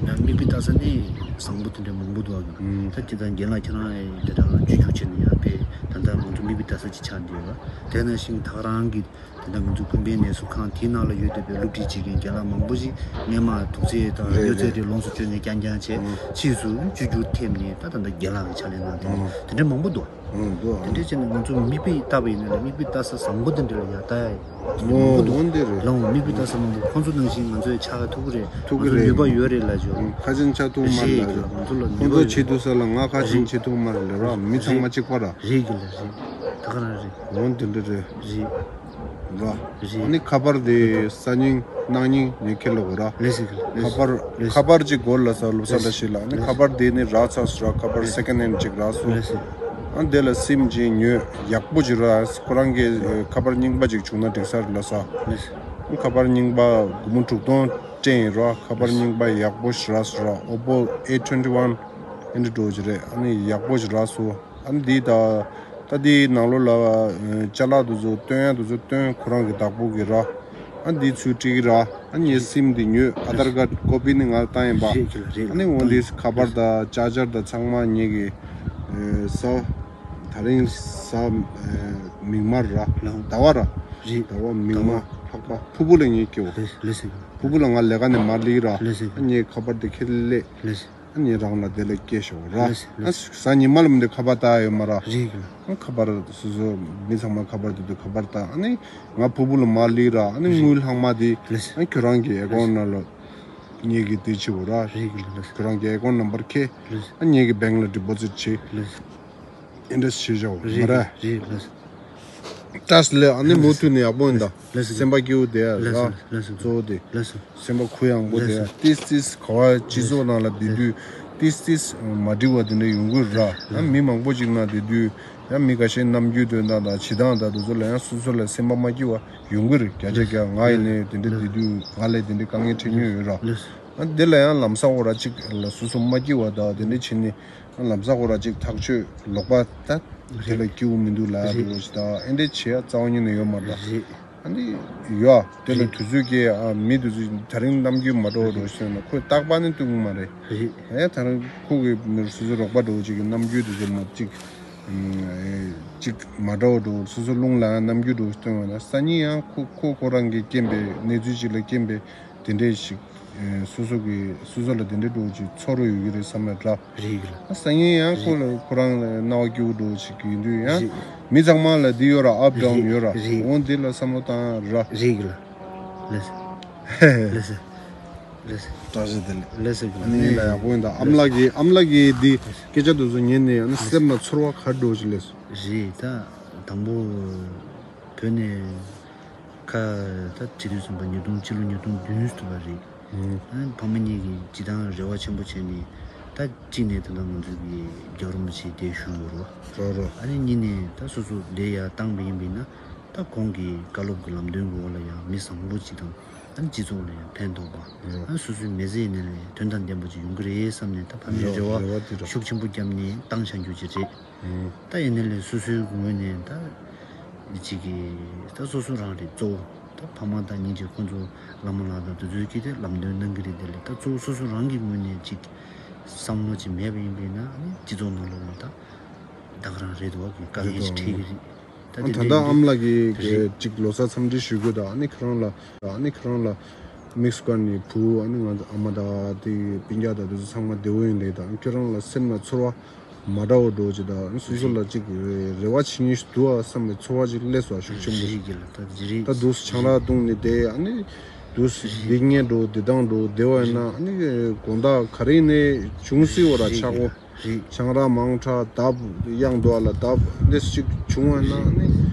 ཡང་མིག་དཔེ་ལྟ་ས་ནི་བཟང་པོ་དེ་འདྲ་མང་པོ་འདུག་ཨ་གི་ལ་ད་དེ་དང་རྒན་ལགས་ཁྱེད་རང་ཡི་དེ་དང་ཇུས་ཇུས་བྱས་ནས་ཡང་དཔེ་ད་ལྟ་ང་ཚོ་མིག་དཔེ་ལྟ་ས་ཅིག་ཆགས་འདུག་ཨ། དེ་ནང་བཞིན་ད་ག་རང་གི་དེ་འདྲ་ང་ཚོ་ཀུན་ཕན་ནད་གསོ་ཁང་དེའི་ནང་ལ་ཡོད་བསྡད་པའི་སློབ་ཁྲིད་བྱེད་མཁན་རྒན་ལགས་མང་པོ་ཞིག་སྔོན་མ་དུག་རྫས་དང་རེད་སྨྱོ་རྫས་རེད། དེ་ལོངས་སུ་སྤྱོད་ནས་རྐྱང་རྐྱང་བྱས་ཨང་ཕྱིས་སུ་བཅོས་བསྒྱུར་ཐེབས་ནས་ད་ད་ལྟ་རྒན་ལགས་ཀྱི་ཕྱག་ལས་གནང་བསྡད་ཨང་དེ་འདྲ་མང་པོ་འདུག་ཨང་འདུག་ཨང་དེ་འདྲ་བྱས་ནས་ང་ཚོ་མིག་དཔེ་ལྟ་བ་ཡིན་ན་ལ་མིག་དཔེ་ལྟ་ས་བཟང་པོ་དེ་འདྲ་ལ་ཡང་ལྟ་ཡ་ཡོད་མང་པོ་འོ་འདུག་འོ་འདི་རེད། ལའང་མིག་དཔེ་ལྟ་ས་མང་པོ་ཁོང་ཚོ་ནང་བཞིན་ང་ཚོ་ཡ་ཆགས་ཐུབ་ཀྱི་རེད། ཐུབ་ཀྱི་ང་ཚོ་རེད། ནུས་པ་ཡོད་རེད་ལབ་བྱས་ཨང་ཁ་ཆེན་ཆགས་ཐུབ་མ་རེད་རེད་ལབ་ཀྱི་ལ་ང་ཚོ་ལ་ཁོང་ནུས་པ་ཚོ་ཡོད་བྱེད་ཐུབ་ས་ལ་ང་ཁ་ཆེན་རེད་བྱེད་ཐུབ་མ་རེད་ལབ་ར་མི་ཚང་མ་གཅིག་པ་ར། རེད་གི་ལ་རེད། ད་ག་རང་རེད། འོ་འདི་འདྲ་རེད། རེད། ར། རེད། ཨ་ནི་ཁ་པར་དེ་གསར་རྙིང་གནངས་རྙིང་ངས་ཁྱེར་ལ་འོ་ར། ལེ་ཟེར་གི་ལ་ལེ་ཁ་ཟེར་པར་ལེ་ཟེར། ཁ་པར་གཅིག་སྒོར་ལ་ས་ལོ་ས་ལ་ཞིག་ལ་ཨ་ནི་ལེ་ཁ་ཟེར། པར་དེ་ནི་རག་ཚར་སོང་ར་ཁ་པར་ལེ་ཟེར། སེ་ཀེན་ཧེན་གཅིག་རག་སོང་། ལེ་ཟེར། ཨ་དེ་ལ་སིམ་གཅིག་ཉོས་ཡག་པོ་གཅིག་རག་ཁོ་རང་གི་ཁ་པར་རྙིང་པ་གཅིག་བྱུང་ན་འགྲིག་ས་རེད་ལ་ས། ལེ་ཟེར། ཁ་པར་རྙིང་པ་སྒོར་མོ་དྲུག་སྟོང་སྤྲད་ཡིན་ར་ཁ་པར་རྙིང་པ་ཡག་པོ་ཞིག་རག་སོང་ར་ཨོ་པོ་ཨེ་ཊི་ཊུ་ཝེན་ཊི་ཝན་ཨེ་འདྲ་འགྲོ་གི་རེད་ཨ་ནི་ཡག་པོ་ཞིག་རག་སོང་། ཨ་ནི་འདི་ད་ད་འདིའི་ནང་ལོགས་ལ་ཅ་ལག་དེ་ཚོ་སྟོན་ཡ་དེ་ཚོ་སྟོན་ཁོ་རང་གི་བདག་པོ་གི་ར། ཨ་ནི་འདི་ཚུར་སྤྲད་ཀྱི་ར། ཨ་ནི་ངའི་སིམ་འདི་ཉོས་ཨ་དར་ཀར་ཀོ་པི་ནི་ང་ལ་བཏང་ཡིན་པ། རེད་ཀྱི་རེད། ཨ་ནི་འོ་འདི་ཁ་པར་དང་ཅར་ཇར་དང་ཚང་མ་ངེད་ཀྱི་ས་ད་རིང་ས་མིག་དམར་ར་ཟླ་བ་ར། རེད། ཟླ་བ་མིག་དམར་ལྷག་པ་ཕུར་བུ་ལ་ངས་སྐྱེ་བ། ལེ་ལེ་སེ། ཕུར་བུ་ལ་ང་ལས་ཀ་ནས་མར་སླེབས་ར། ལེ་སེ། ཨ་ངས་ཁ་པར་དེ་ཁྱེར་སླེབས། ལེ་སེ། ཨ་ངས་རང་ལ་དེ་ལ་སྐྱེལ་ཤོག་ར། ལགས་སོ། ཨ་ལགས་སོ། གཟའ་ཉི་མ་ལ་མི་འདུག་ཁ་པར་བཏང་ཡོད་མ་ར། རེད་གི་ལགས། ཨ་ཁ་པར་སོ་སོ་མི་ཚང་མ་ཁ་པར་དེ་དུས་ཁ་པར་བཏང་ཨ་ནི་ང་ཕུར་བུ་ལ་མར་སླེབས་ར་ཨ་ནི་རེད། དངུལ་ལྷག་མ་དེ་ལགས་སོ། ཨ་ཁྱོད་རང་གི་ཨེ་ཀའུན་ནང་ལ་ངེད་ཀྱི་དེ་བྱེད་དགོས་ར། རེད་གི་ལགས་སོ། ཁྱོད་རང་གི་ཨེ་ཀའུན་ནམ་བར་ཁྱེར། ལགས་སོ། ཨ་ངེད་ཀྱི་བེང་ལ་ཌི་པོ་ཟིཊ་བྱེད། ལགས་སོ། ཨེ་འདྲ་བྱེད་བཞག་རེད་མ་ར། རེད་ལགས་སོ། བཀྲ་ཤིས་བདེ་ལེགས་ཨ་ནི་མུ་མཐུད་ནས་ཡག་པོ་ཡིན་ད། ལགས་སོ། སེམས་པ་སྐྱིད་པོ་བསྡད་ཡ་ལགས་སོ་ར། ལགས་སོ། གཙོ་བོ་དེ། ལགས་སོ། སེམས་པ་གུ་ཡངས་པོ་ལགས་སོ། དེ་ཏིས་ཏིས་ག་བ་སྤྱི་ཚོགས་ནང་ལ་བསྡད་དུས་ཏིས་ཏིས་མ་འགྲིག་པ་དེ་འདྲ་ཡོང་གི་ར། ཡང་མི་མང་པོ་ཅིག་ནང་བསྡད་དུས་ཡང་མི་ཁ་ཤས་རྣམ་འགྱུར་འདོན་སྟངས་དང་བྱེད་སྟངས་དང་དེ་ཚོ་ལ་ཡང་སོ་སོ་ལ་སེམས་པ་མ་སྐྱིད་པ་ཡོང་གི་རེད། བརྒྱ་ཆ་བརྒྱ་ང་ཡིན་ནའི་དེ་འདྲ་བསྡད་དུས་ང་ལ་དེ་འདྲའི་དཀའ་ངལ་འཕྲད་མྱོང་ཡོད་ར། ལགས་སོ། ཨ་དེ་ལ་ཡང་ལམ་སང་འོ་ར་ཅིག་ལ་སོ་སོ་མ་སྐྱིད་པ་དང་དེ་འདྲ་བྱེད་ནས་ལམ་སང་འོ་ར་ཅིག་ཐག་གཅོད་ལོག་པ་ད་དེ་ལ་སྐྱིད་པོ་མི་འདུག་ལ་རེད། འདུག་ཞེ་དྲག་ཨེ་འདྲ་བྱེད་ཡ་རྩ་བ་ཉིད་ནས་ཡོད་མ་རེད། རེད། ཨ་ནི་ཡོད་ཨ་དེ་ལ་རེད། དུས་ཚོད་སྐྱེལ་ཨ་མི་དེ་ཚོ་ད་རིང་རྣམ་འགྱུར་མ་འགྲོ་བ་འགྲོ་ཞེས་ན་ཁོས་རྟག་པར་ནི་སྟོན་གི་མ་རེད། རེད། ཨེ་ད་རིང་ཁོ་གི་མི་སོ་སོ་རོགས་པ་འགྲོ་ཅིག་གི་རྣམ་འགྱུར་དེ་ཚོ་མ་ཅིག་ཅིག་མ་འགྲོ་བ་འགྲོ་སོ་སོ་རླུང་ལ་རྣམ་འགྱུར་འགྲོ་སྟོན་བ་ན་སང་ཉིན་ཡང་ཁོ་ཁོ་ཁོ་རང་གི་རྐྱེན་པས་གནས་ཚུལ་ཅིག་ལ་རྐྱེན་པས་དེ་འདྲས་ཞིག་སོ་སོ་གི་སོ་སོ་ལ་དེ་འདྲས་འགྲོ་ཅིག་ཚོར་བ་ཡོད་ཀྱི་རེད་བསམ་ན་འདྲ། རེད་གི་ལ། སང་ཉིན་ཡང་ཁོ་ལ་ཁོ་རང་ལ་རྣ་བ་སྐྱིད་པོ་འགྲོ་ཞིག་ཡིན་དུས་ཡང་རེད། མི་ཚང་མ་ལ་འདི་ཡོད་ར་ཨབ་ཌའུན་ཡོད་ར། རེད། འོ་འདི་ལ་བསམ་བློ་བཏང་ར། རེད་གི་ལ། ལགས། ལགས་སོ། ལགས་སོ། བཀྲ་ཤིས་བདེ་ལེགས། ལགས་སོ། ཨ་ནི་ཡིན་ལ་ཡག་པོ་ཡིན་ད། ཨ་མ་ལགས་ཀྱིས་ཨ་མ་ལགས་ཀྱིས་འདི་སྐད་ཆ་དེ་ཚོ་ཉན་ནས་ཨ་ནི་སེམས་ལ་ཚོར་བ་ག་འདྲ་ཞིག་སླེབས་སོང་། རེད་ད། དང་པོ་བོད་ནས་ཁ་ད་བྱིས་དུས་ཙམ་པ་ཉིས་སྟོང་སྤྱི་ལོ་ཉིས་སྟོང་བདུན་ཙམ་པ་རེད། ཨ་ཕ་མ་གཉིས་ཀྱིས་སྤྱི་བཏང་རེ་བ་ཆེན་པོ་བྱས་ནས་ད་གཅིག་ནས་ད་ལྟ་ང་ཚོ་གི་རྒྱལ་བ་རིན་པོ་ཆེ་དེ་བཞུགས་ཡོད་རེད་བ། རོ་རོ། ཨ་ནི་གཉིས་ནས་ད་སོ་སོ་དེ་ཡར་བཏང་པ་ཡིན་པས་ན་ད་ཁོང་གི་བཀའ་སློབ་ཀྱི་ལམ་སྟོན་གྱི་འོག་ལ་ཡང་མི་བཟང་པོ་གཅིག་དང་ཨ་ནི་སྤྱི་ཚོགས་ལ་ཡང་ཕན་ཐོགས་པ། རོ། ཨ་ནི་སོ་སོའི་མི་ཚེ་ཡིན་ནའི་ལས་དོན་དང་ལྡན་པ་ཅིག་ཡོང་གི་རེད་བསམ་ནས་ད་ཕ་མའི་རོ་རེ་རེ་བ་བ་དེ་རོ། ཤུགས་ཆེན་པོ་བརྒྱབ་ནས་བཏང་བཞག་རྒྱུ་ཅིག་རེད། ད་ཡིན་ནའི་ལས་སོ་སོའི་ངོས་ནས་ད་ཅིག་གི་ད་སོ་སོ་རང་རེད་གཙོ་བོ། ད་ཕ་མ་དང་སྙིང་རྗེ་ཁོང་ཚོ་བླ་མ་ལགས་དང་དེ་ཚོའི་གིས་དེ་ལམ་སྟོན་གནང་གི་རེད། དེ་ལས་ད་གཙོ་བོ་སོ་སོ་རང་གི་ངོས་ནས་ཅིག་བསམ་བློ་ཅིག་མེད་པ་ཡིན་པས་ན་ཨ་ནི་སྤྱི་ཚོགས་ནང་ལོགས་ལ་ད་ད་ག་རང་རེད་འདུག་བ་གི་དཀའ་ངལ་ཅིག་འཕྲད་ཀྱི་རེད། ད་ཨ་དེ་ད་ལྟ་འདྲ་ཨ་མ་ལགས་ཀྱིས་རེད། ཅིག་ལོ་གསར་འཚམས་འདྲི་ཞུ་རྒྱུ་དང་ཨ་ནི་ཁྱེད་རང་ལ་ཨ་ནི་ཁྱེད་རང་ལ་དམིགས་སུ་བཀར་ནས་བུ་ཨ་ནི་ང་ཚོ་ཨ་མ་དང་དེ་སྤུན་ཀྱག་དང་དེ་ཚོ་ཚང་མ་བདེ་བོ་ཡིན་ལེ་དང་ཁྱེད་རང་ལ་སེམས་ལ་ཚོར་བ་མ་འདྲ་བོ་འགྲོ་ཅིག་དང་སོ་སོ་ལ་ཅིག་རེ་བ་བྱེད་མཁན་ཞིག་འདུག་ཨ་བསམ་པའི་ཚོར་བ་ཅིག་སླེབས་སོང་ཤུགས་ཆེན་པོ་ཞིག་རེད་ཀྱི་ལ་ད་རེད། ད་དུས་སུ་ཆང་རག་བཏུང་ནས་བསྡད་ཨ་ནི་དུས་སུ་སྡིག་ཉེས་འགྲོ་བདེ་ཐང་འགྲོ་བདེ་བ་ཡིན་ན་ཨ་ནི་དགོང་དག་ག་རེ་ནས་བྱུང་སྲིད་འོ་ར་ཆག་སྒོ། རེད། ཆང་རག་མང་དྲགས་བརྡབས་གཡང་འདུག་ལ་བརྡབས་འདི་ཅིག་བྱུང་བ་ན་ནི་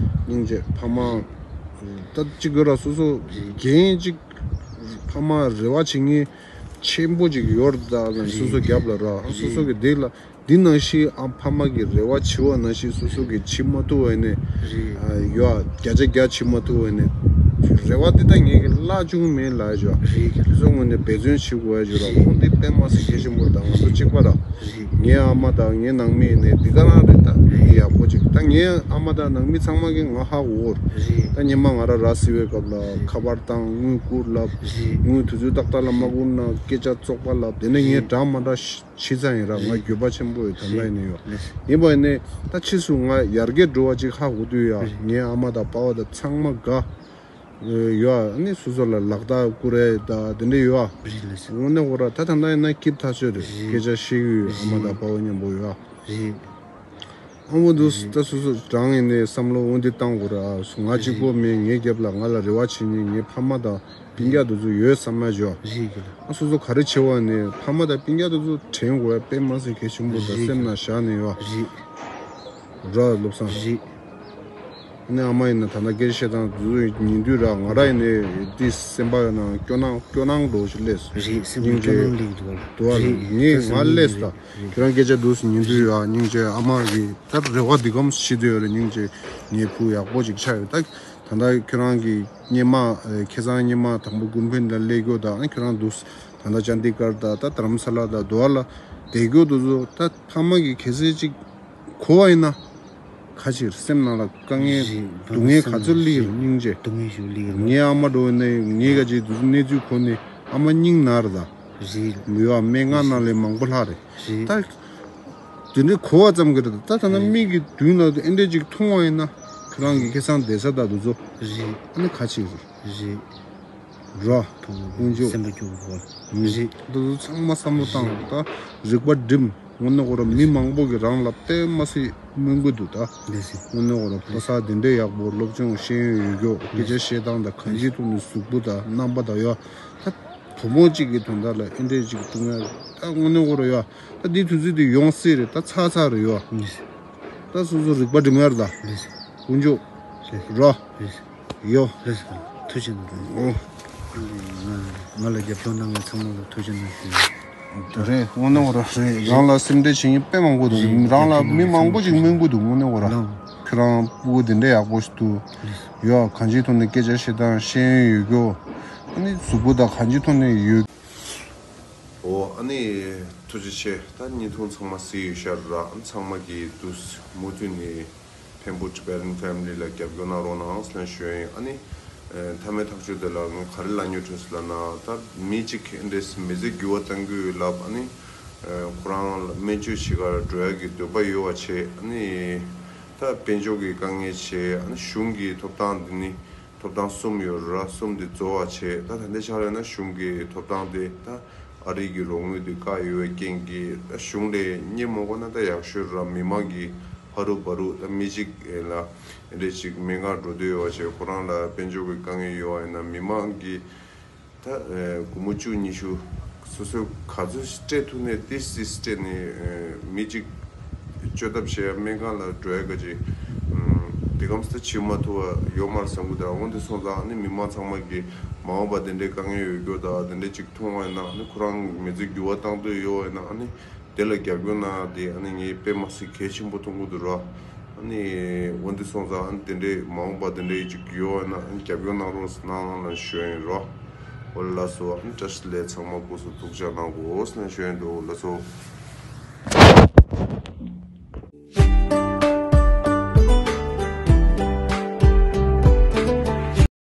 སྙིང་རྗེ་ཕ་མ་ད་ཅིག་དགོས་ར་སོ་སོ་རྒན་ཅིག་ཕ་མ་རེ་བ་བྱེད་མཁན་ཆེན་པོ་ཅིག་ཡོད་རེད་ད་སོ་སོ་རྒྱབ་ལ་ར་སོ་སོ་གི་སྡིག་ལ་འདི་ནང་བཞིན་ཨ་ཕ་མ་གི་རེ་བ་བྱེད་བ་ནང་བཞིན་སོ་སོ་གི་བྱེད་མ་ཐུབ་བ་ནི་ཡོད་བརྒྱ་ཆ་བརྒྱ་བྱེད་མ་ཐུབ་བ་ནི་རེ་བ་འདི་ད་ངེད་ཀྱི་བླ་ཆུང་མེད་ལ་ཡོད་སོ་སོ་ངོས་ནས་འབད་བརྩོན་བྱེད་དགོས་ཡ་ཡོད་ར་ཁོང་འདི་དཔེ་མ་སྲིད་གལ་ཆེན་པོ་རེད་ད་ང་ཚོ་གཅིག་པ་ར། རེད། ངའི་ཨ་མ་དང་ངའི་ནང་མི་ཡིན་ནའི་འདི་ག་རང་རེད་ད་འདི་ཡག་པོ་ཅིག་ད་ངའི་ཨ་མ་དང་ནང་མི་ཚང་མ་གིས་ང་ཧ་གོ་གི་རེད། ད་སྔོན་མ་ང་རང་ར་བཟི་བའི་སྐབས་ལ་ཁ་པར་བཏང་དངུལ་བསྐུར་ལབ། རེད། དངུལ་དུས་ཚོད་ཏག་ཏག་ལ་མ་བསྐུར་ན་སྐད་ཆ་བཙོག་པ་ལབ་དེ་ནས་ངས་འདྲ་མ་འདྲ་ཤི་ཚར་ཡིན་ར་ང་རྒྱུད་པ་ཆེན་པོ་ཡོད་ད་ལྟ་ཡིན་ནའི་ཡོད་ཡིན་པ་ཡིན་ནའི་ད་ཕྱིས་སུ་ང་ཡར་རྒྱས་འགྲོ་བ་ཅིག་ཧ་གོ་དུས་ཡ་ངའི་ཨ་མ་དང་པ་ཕ་དང་ཚང་མ་དགའ། ཡོད་ཨ་ནི་སོ་སོ་ལ་ལག་རྟགས་བསྐུར་རེད་ད་དེ་འདྲ་ཡོད་ཨ། རེད་ལགས་སོ། དངོས་གནས་ཁོ་ར་ད་ད་ལྟ་ཡིན་ན་སྐྱིད་ཐག་ཆོད་རེད་རེད། སྐད་ཆ་བཤད་ཡོད་ཨ་མ་དང་པ་ཕ་མཉམ་པོ་ཡོད་ཨ། རེད། ཨ་མོ་འདུག་རེད། ད་སོ་སོ་རང་ཡིན་ནའི་བསམ་བློ་འོ་འདི་བཏང་དགོས་རེད་ཨ་སུ་ང་གཅིག་པོ་རེད། མིན་ངའི་རྒྱབ་ལ་ང་ལ་རེ་བ་བྱེད་མཁན་ངའི་ཕ་མ་དང་སྤུན་ཀྱག་དེ་ཚོ་ཡོད་བསམ་ན་བྱོས། རེད་གི་ལ། ཨ་སོ་སོ་ག་རེ་བྱེད་བ་ནས་ཕ་མ་དང་སྤུན་ཀྱག་དེ་ཚོ་དྲན་དགོས་ཡ་དཔེ་མ་སྲིད་གལ་ཆེན་པོ་དང་རེད་སེམས་གི། ནང་བཞག་ནས་ཡོད་ཨ། རེད། ར་བློ་བཟང་། རེད། ནས་ཨ་མ་ཡིན་ན་ད་ལྟ་སྐད་ཆ་བཤད་སྟངས་དེ་ཚོ་ཉན་དུས་ར་ང་ར་ཡིན་ནའི་དེ་སེམས་པ་ཡོད་ན་སྐྱོ་སྣང་སྐྱོ་སྣང་འདྲ་བོ་ཞིག་སླེབས་སོང་། རེད་སེམས་སྙིང་ལ་སྐྱོ་རྗེ་སྣང་སླེབས་འདུག་བ། དུ་བ་ལ་རེད་ངས་ད་ང་སེམས་སླེབས་སོང་། ད་ཁྱོད་རང་སྐད་ཆ་འདུག་སེ་ཉན་དུས་ཡ་སྙིང་རྗེ་ཨ་མ་གི་ད་རེ་བ་འདི་གམ་ཞིག་བྱེད་དུ་ཡོད་རེད་སྙིང་རྗེ་ངའི་བུ་ཡག་པོ་ཅིག་ཆགས་ཡོད་ད་ད་ལྟ་ཁྱོད་རང་གི་སྔོན་མ་ཁ་སང་སྔོན་མ་དང་པོ་ཀུན་ཕན་ལ་སླེབས་རྒྱུ་དང་ཁྱོད་རང་འདུག་སེ་ད་ལྟ་ཅན་དི་གར་དང་ད་དྷ་རམ་ས་ལ་དང་དུ་བ་ལ་བསྡད་རྒྱུ་དེ་ཚོ་ད་ཕ་མ་གི་གལ་སྲིད་ཅིག་གོ་བ་ཡིན་ན། ཁ་ཕྱིར་སེམས་ནང་ལ་དཀའ་ངལ་རེད། སྡུག་བསྔལ་ག་ཚོད་སླེབས་ཡོད་སྙིང་རྗེ། སྡུག་བསྔལ་ཞིག་སླེབས་ཡོད། ངའི་ཨ་མ་འགྲོ་ནས་ངའི་ག་ཅིག་དུས་ཚོད་གནས་ཚུལ་གོ་ནས་ཨ་མ་སྙིང་ན་རེད་ད། རེད། མི་ཡོད་སྨན་ཁང་ནང་ལས་མང་པོ་ལྷག་རེད། རེད། ད། དེ་འདྲའི་གོ་བ་ཙམ་གྱིས་རེད་ད་ད་ལྟ་རེད། མིག་གི་མདུན་ལ་ཨེ་འདྲས་ཅིག་མཐོང་བ་ཡིན་ན་ཁྱོད་རང་གི་ཁ་སང་བསྡད་ས་དང་དུས་ཚོད། རེད། ཨ་ནི་ཁ་ཕྱིར་རེད། རེད། ར། དཀོན་མཆོག་སེམས་པ་སྐྱོ་བོ་རེད། འདི་ཚོ་ཚང་མ་བསམ་བློ་བཏང་ད་རིག་པ་སྒྲིམ་དངོས་གནས་ཁོ་ར་མི་མང་པོ་གིས་རང་ལ་དཔེ་མ་སྲིད་སྨོན་གྱི་འདུག་ད། ལགས་སེ། དངོས་གནས་ཁོ་ར་ཕོ་གསར་དེ་འདྲའི་ཡག་པོ་སློབ་སྦྱོང་ཤེས་ཡོན་ཡོད་རྒྱུ་སྐད་ཆ་བཤད་སྟངས་དང་གང་ཅིའི་ཐོག་ནས་གཟུགས་པོ་དང་རྣམ་པ་དང་ཡོད་ད། བུ་མོ་གཅིག་གི་དོན་དག་ལ་ཨེ་འདྲས་ཅིག་བཏུང་ཡ་ད་དངོས་གནས་ཁོ་ར་ཡོད་ད་འདི་དུས་ཚོད་དེ་ཡོང་སྲིད་རེད་ད་ཚར་ཚར་རེད་ཡོད། ལགས་སེ། ད་སོ་སོ་རིག་པ་སྒྲིམ་ཡ་རེད་ད། ལགས་སེ། དཀོན་མཆོག་ར། ཡོ། ལགས་སོ། ཐུགས་རྗེ་གནང་། ཨོ། ང་ང་ལ་རྒྱབ་སྐྱོར་གནང་མཁན་ཚང་མ་ལ་ཐུགས་རྗེ་གནང་ཞུ། རེད་དངོས་གནས་འོ་ར་རེད་རང་ལ་སེམས་ཁྲལ་བྱེད་མཁན་དཔེ་མང་པོ་འདུག་རེད་རང་ལ་མི་མང་པོ་ཅིག་སྨོན་གྱི་འདུག་དངོས་གནས་འོ་ར། ལགས། ཁྱོད་རང་སྤུ་གུ་དེ་འདྲ་ཡག་པོ་ཞིག་འདུག་ཡོ་གང་ཅིའི་ཐོག་ནས་སྐད་ཆ་བཤད་སྟངས་ཤེས་ཡོན་ཡོད་རྒྱུ། ཨ་ནི་གཟུགས་པོ་དང་གང་ཅིའི་ཐོག་ནས་ཡོད། ཨོ་ཨ་ནི་ཐུགས་རྗེ་ཆེ། ད་བརྙན་ཐུང་ཚང་མ་གཟིགས་ཡོད་ཤག་ར་ཨ་ནི་ཚང་མ་གིས་འདུག་མུ་མཐུད་ནས། ཕན་བུ་Tibetan Family ལ་རྒྱབ་སྐྱོར་གནང་རོགས་གནང་ཟེར་ཞུ་ཡ་ཡིན། ཨ་ནི་ཨ་མཐའ་མའི་ཐག་གཅོད་དེ་ལ་ང་ག་རེ་ལབ་སྙིང་འདོད་ཟེར་ལབ་ན་ད་མི་གཅིག་གིས་འདྲས་མི་ཚེ་འགྱུར་བ་གཏང་གི་ཡོད་ལབ་ཨ་ནི་ཁོ་རང་ལ་སྨན་བཅོས་བྱེད་གར་འགྲོ་ཡ་གི་འདོད་པ་ཡོད་པ་བྱས་ཨ་ནི་ད་དཔལ་འབྱོར་གྱི་དཀའ་ངལ་བྱས་ཨ་ནི་གཞུང་གི་ཐོབ་ཐང་འདི་ནི་ཐོབ་ཐང་གསུམ་ཡོད་ར་གསུམ་དེ་རྫོགས་པ་བྱས་ད་ད་ལྟའི་ཆར་ཡིན་ན་གཞུང་གི་ཐོབ་ཐང་དེ་ད། ཨ་རི་གི་རོགས་དངུལ་དེ་བཀག་ཡོད་པའི་རྐྱེན་གྱིས་ད་གཞུང་ལས་རྙེད་མ་དགོས་ན་ད་ཡག་ཤོས་ར་མི་མང་གི་ཧ་རུ་བ་རུ་ད་མི་གཅིག་ལ་འདྲ་ཅིག་སྨན་ཁང་འགྲོ་འདོད་ཡོད་པ་བྱས་ཁོ་རང་ལ་དཔལ་འབྱོར་གྱི་དཀའ་ངལ་ཡོད་པ་ཡིན་ན་མི་མང་གི་ ད་ཨེ་སྒོར་མོ་བཅུ་ཉི་ཤུ་སོ་སོས་ག་ཚོད་སྤྲད་ཐུབ་ནས་ཏིས་ཏིས་སྤྲད་ནས་ཨེ་མི་གཅིག་བཅོས་ཐབས་བྱེད་ཡ་སྨན་ཁང་ལ་འགྲོ་ཡ་ག་ཅིག་དེ་གམ་སྟེ་བྱེད་མ་ཐུབ་པ་ཡོད་མ་རེད་བསམ་གི་འདུག་འོན་ཏེ་སོང་ཙང་ཨ་ནི་མི་མང་ཚང་མ་གིས་མ་འོངས་པ་དེ་འདྲའི་དཀའ་ངལ་ཡོད་རྒྱུ་དང་དེ་འདྲ་ཅིག་མཐོང་བ་ཡིན་ན་ཨ་ནི་ཁོ་རང་མི་ཚེ་འགྱུར་བ་བཏང་འདོད་ཡོད་པ་ཡིན་ན་ཨ་ནི་དེ་ལ་རྒྱབ་སྐྱོར་གནང་ཡ་དེ་ཨ་ནི་ངས་དཔེ་མ་སྲིད་གལ་ཆེན་པོ་མཐོང་གི་འདུག་ར། ཨ་ནི་འོན་ཏེ་སོང་ཙང་ཨ་ནི་དེ་འདྲའི་མ་འོངས་པ་དེ་འདྲའི་ཅིག་ཡོད་པ་ཡིན་ན་ཨ་ནི་རྒྱབ་སྐྱོར་གནང་རོགས་གནང་ལ་ཞུ་ཡ་ཡིན་ར། འོ་ལགས་སོ། ཨ་ནི་བཀྲ་ཤིས་བདེ་ལེགས། ཚང་མ་སྐུ་གཟུགས་ཐུགས་ཅག་གནང་དགོས་ཟེར་ནས་ཞུ་ཡ་ཡིན་འདུག་ལགས་སོ།